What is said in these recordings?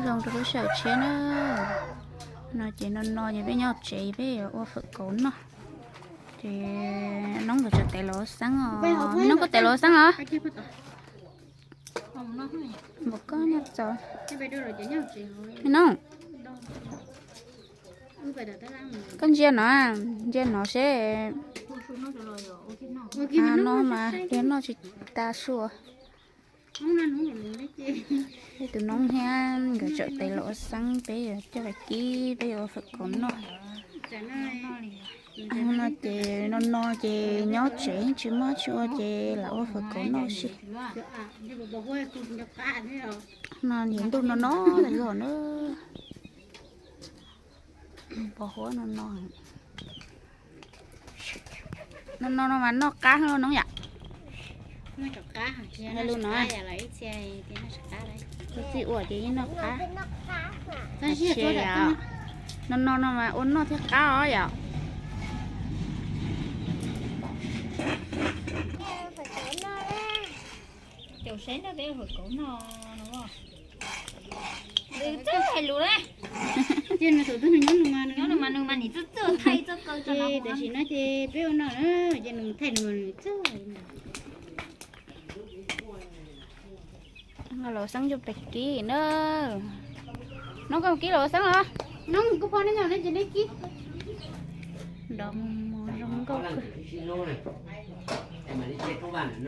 Zoo rau lub sij hawm tshiab na. No ces no no ces peb nyob tsev peb yuav ua fawm kauv noj. Ces Noob nkawd tseem tes los ua xeeb os. Noob koj tes los ua xeeb os. Npaum koj nyob txog. Noob, koj ntsia no, ntsia no seb. No mas liag noj tsis tas sua. Peb tus Noob thiab nkawd tseem tes los ua xeeb, peb yuav coj los kib, peb yuav ua fawm kauv noj. No ces no no ces nyob tsev tsis muaj tsis ua ces lam ua fawm kauv noj xwb. No niam ntuj no no los yog na. Pos huab no no. No no no mas noj qab Noob yom. Hais lus no. Txij ua ces yeej noj qab. No no no mas ua noj thiab qab os yom. Caum saib nrog peb ua fawm kauv noj no. Nws txawj hais lus na. Nyob no mas nws mas nim txawj txawj thaij txoj kaw tso no. Tam sim no ces peb ua noj na, ces nws thaij nws mas nws txawj. Los xeeb coj pem kib na. Noob koj kib los xeeb los. Noob kuj pom neb nyob ne ces neb kib. Nrov mos mos zoo nkauj kawg.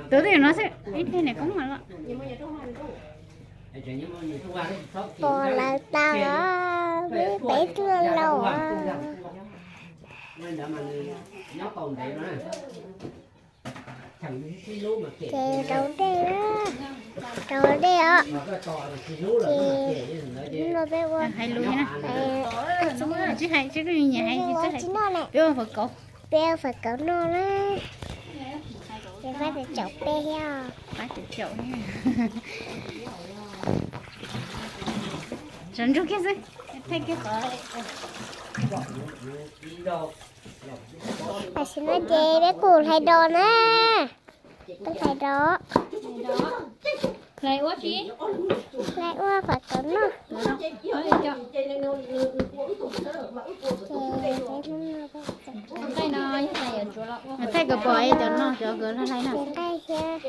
Tus twg no xwb ib teg niam koob los. Pom lawv tau os, peb tuaj lauj. Ces rau dej, rau dej os. Ces no peb ua, tsis hais tsis noj ne, peb ua fawm kauv, peb ua fawm kauv noj na. Ces pab tsis caum peb thiab. Pab tsis caum thiab. Tsov ntsuag kiag xwb. Tam sim no ces peb kuj hlais dos na. Peb hlais dos. Hlais ua si. Hlais ua fawm kauv noj. Thaij kawg pom cov no cov nkawd hlais na. Nqaij thiab,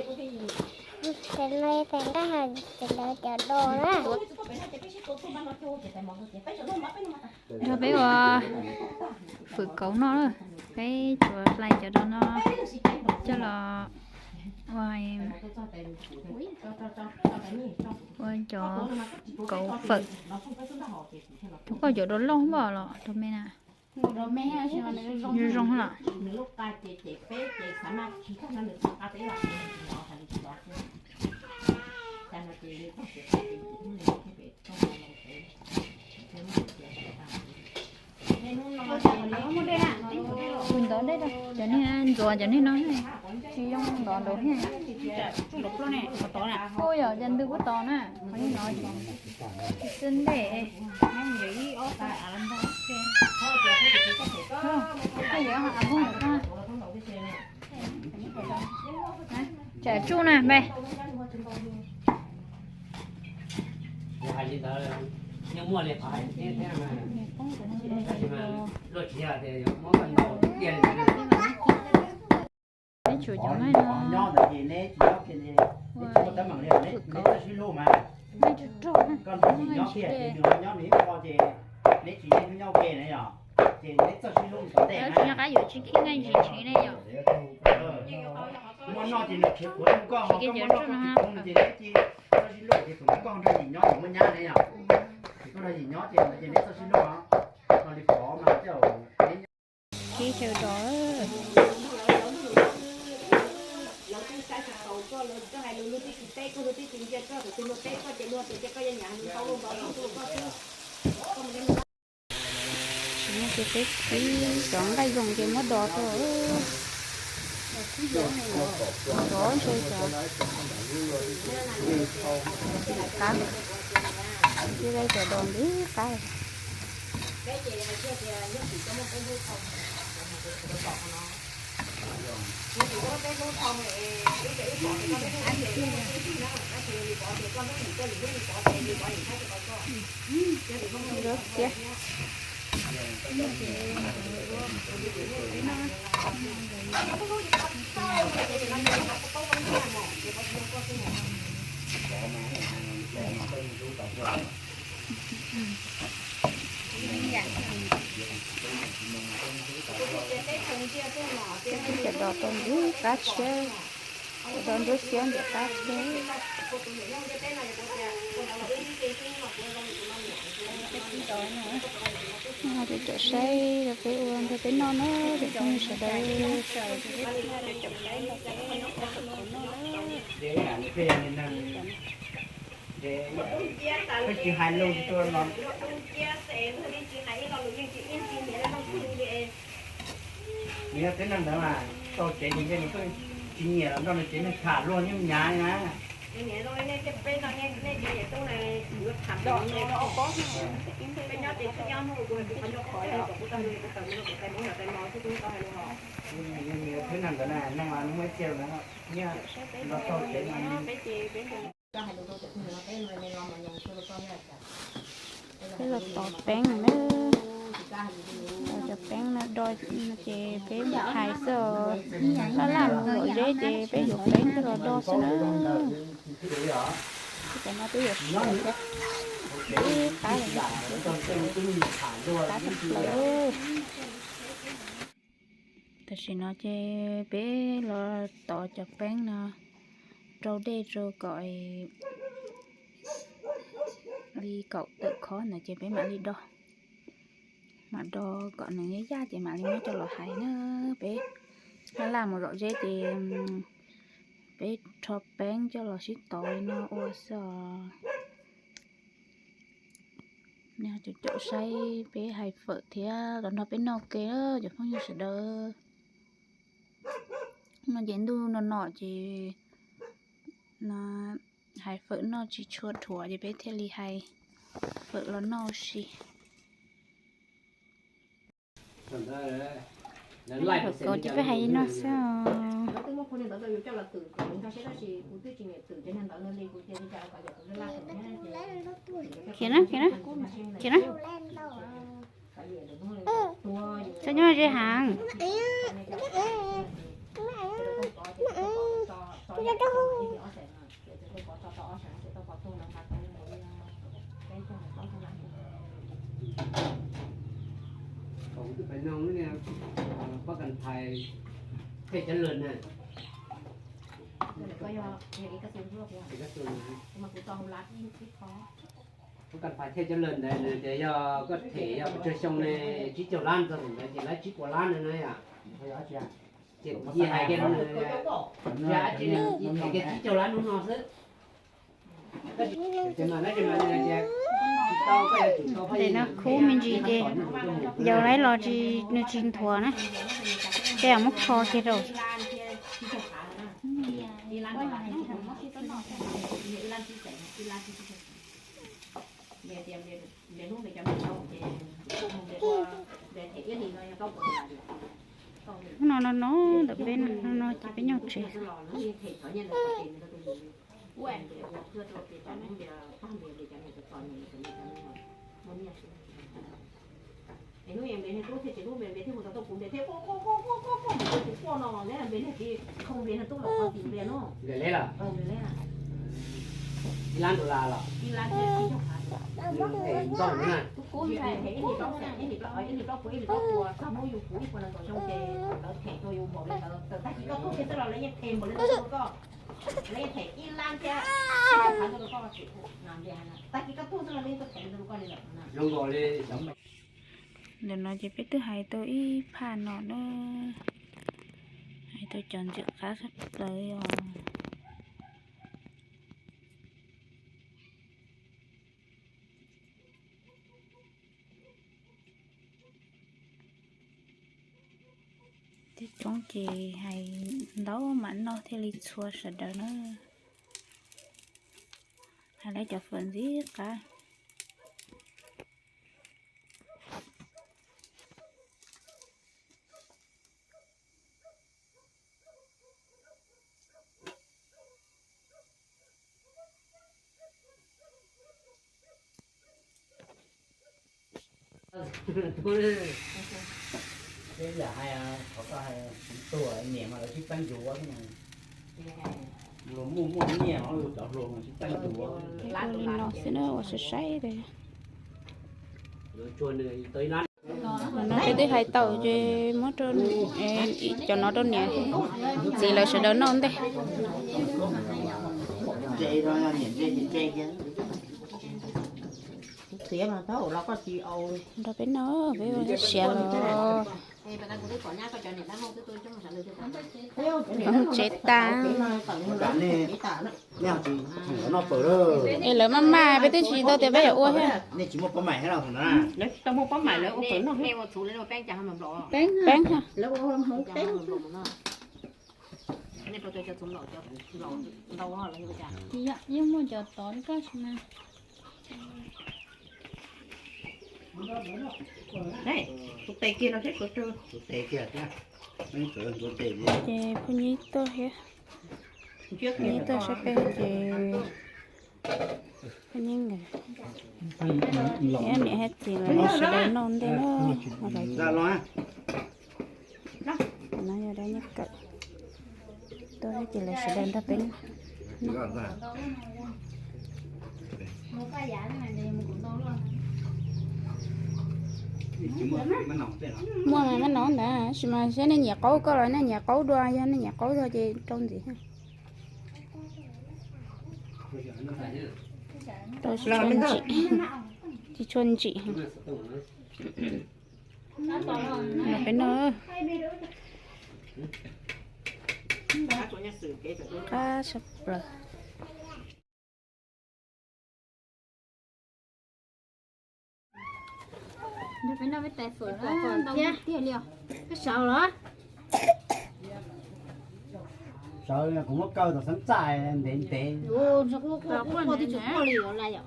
cov no cov nqaij, cov ntawd cov dos na. Nrog peb ua fawm kauv noj, peb tsuas hlais cov dos no coj los ua, ua cov kauv fawm. Tus koj cov dos loj npaum los dos me na. Zoo zoo lawm. Kuv ntov dej rau cov niag ntxuav cov niag no, tsis zoo ntov nraud thiab. Kuj yog cov ntws kuj tos na, qhov niag no tsis xwb ntej. Tsam tsuj na npe. Peb tshuav cov nqaij no, fawm kauv, nqaij rog rog, nqaij ntshis. Nyob qab yuav tsis khib nqaij ntshis ntshis ne yom. Tsis kev cov tsuj no. Kib chaw dos. Tsis muaj ces peb kib cov nqaij zoo ces muab dos rau. Dos ntshe cov qab, kib cov dos ntws qab. Nruab xiab. Cov dos tau ntxim qab thiab, cov dos nruab xiab ntxim qab thiab. Cov saib rau peb ua nrog peb noj na, cov phooj ywg sawv daws. Tsis hais lus, nws yog tib neeg ntawd mas txog tsev nws yeej tsis nyiam los nrog nws tsev neeg tham luag nyuj nyav li na. Nws yog tib neeg ntawd na, neeg mas muaj ib txhia na, nyiam los txog tsev no. Peb los tos peeb na, cov peeb no do ces peb mus hais xwb os. Laj laj mus lom zeb ces peb yuav peeb coj los do xwb na. Cov no peb yuav siav thiab, peb qab lawm, qab tshaj plaws. Tam sim no ces peb los tos cov peeb no rau dej rau kom li kaum tawm khov ntawd ces peb mam li do, mam do kom nws yaj yaj ces mam li muab coj los hais na. Peb laj laj mus lom zeb ces peb rho peeb coj los sib tov li no ua xwb os. Cov caum saib peb hais fawm thiab los nrog peb noj ke cov phooj ywg sawv daws. No ces ntuj no no ces hais fawm noj tsis tshua dhuav ces peb thiaj li hais fawm los noj ua si. Fawm kos ces peb hais li no xwb os. Khiav na, khiav na, khiav na. Txhob nyob ze heev. Koj kan pas thiaj cov lawm ntawd nws tias yog koj them yog pes tsawg xyoo ne, tsib caug lab txog ntawd ces lawv tsib puas lab no na yom. Ces kuv cia hais kiag no, yog dab tsi ne kuv cia them kiag tsib caug lab hnub no xwb. Ntawm no khub me ntsis ces yog lawv los tsis, nws tsis nthuav na, ces muab kho kiag rau. No no no ntawm peb no no ces peb nyob tsev. Ntawm no ces peb twb hais tau ib phaj no na, hais tau cov ntxim qab tshaj plaws os. Tej coob ces hais ntau mam noj thiaj li txhua sawv daws na. Hais lawv cov fawm ntxim qab. Tej yam hais, qhov koj hais, tus niam mas lawv sib txeeb yuav, luag muaj muaj nyiaj, cov hluas mas sib txeeb yuav. Ua li no xwb na, ua saib saib tias. No peb twb hais tau ces muab rau, cov no rau niam txiv lawv sawv daws noj ntej. Nrog peb noj, peb ua siav los tsev tas. Es lawv maj maj, peb twb tsis tau tias peb yuav ua thiab. Peeb ha. Yeej muaj cov tod koj tsis mas. Tus tes kiag no thiab, tus tes kiag thiab. Ces phooj ywg tuaj thiab. Phooj ywg tuaj saib peb ces phooj ywg nkawd, niam thiab txiv lawv sawv daws noj ntej na. No yog dab nyob kawm tuaj thiab ces lawv sawv daws nrog peb noj. Muaj mas maj no ntag, tab sis mas saib nej nyiam qaub koj los nej nyiam qaub dua, yog nej nyiam qaub dua ces rau ntxiv. Rau tsis tshua ntsim, tsis tshua ntsim. Peb noj qab sab plaws. Peb noj peb tais fawm na, ntau tiag li os. Peb sawv los? Sawv, kuv muab kaw tom xeeb txaj ntev ntev. Quaj twb tsis quaj li os, la yom.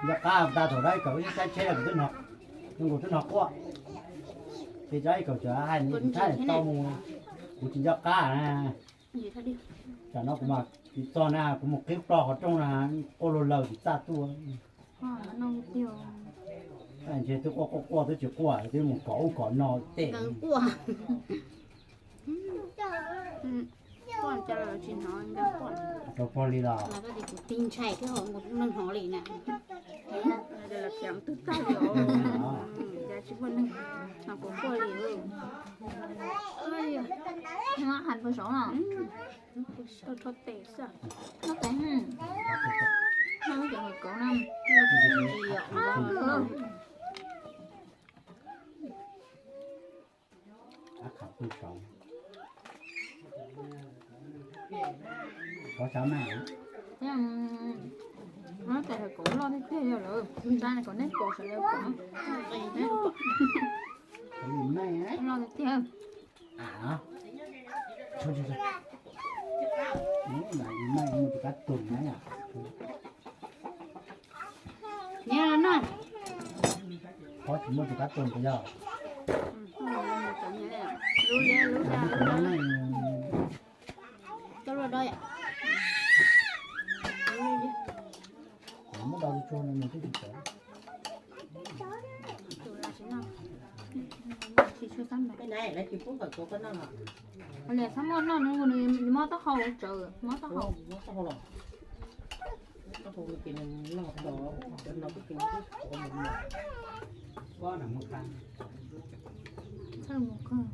Nco qab tas thaum dab ib kaum ib saib tsheb los kuv twb hnov, kuv twb hnov quaj. Ces dab ib kaum tseem hais nws thaij tau mus, kuv tsis nco qab na. Tam no kuv mam tsis txog na, kuv mus qhib plho qhov rooj na, quaj luag laws tsis txaj tuaj. Ntshe twb quaj quaj quaj twb tsis quaj, twb mus kov ub kov no tej. Rau pog li los. Tig ntshai thiab, neeg hnov li na. Tsis muaj neeg, kuv quaj li. Hais pag saud no. Rho tes xwb. Rho tes, no cov hawm kauv na, ntsis yom. Tes hawm kauv loj tiag tiag yog lawm, tab kom nej pom sawv daws pom. Loj tiag tiag. Nyiam no. Qhov tsis muaj tus kab tus yog. Lub liab lub da. Coj luaj do yom. Muab do tsuag no nws twb tsis tawv. Tsis tshua xab ntais. Li txhob muab noj, nws mob taub hau tsawv, mob taub hau. Thawj mus kawg.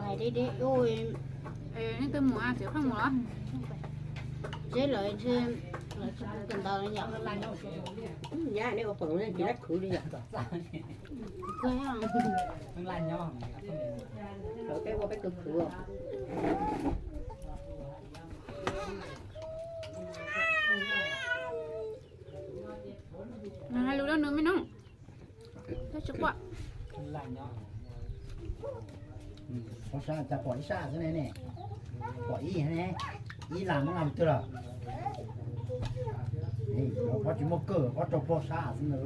Hais deb deb, nej twb mus a, txiv Qhaj mus los? Zeb lawv ntshe lawv tsis mus kawm ntawv yom. Nyab nej ua pom ces lab khwv li yom. Lawv peb ua peb tus khwv. Nws hais lus rau nws me nus. Tab tsis quaj. Pom sab, cas pom ib sab xwb ne ne. Pom ib ne, ib las muab nqa mus twg lawm? Qhov tsis muaj kawg, qhov rau pog sab xwb ntag.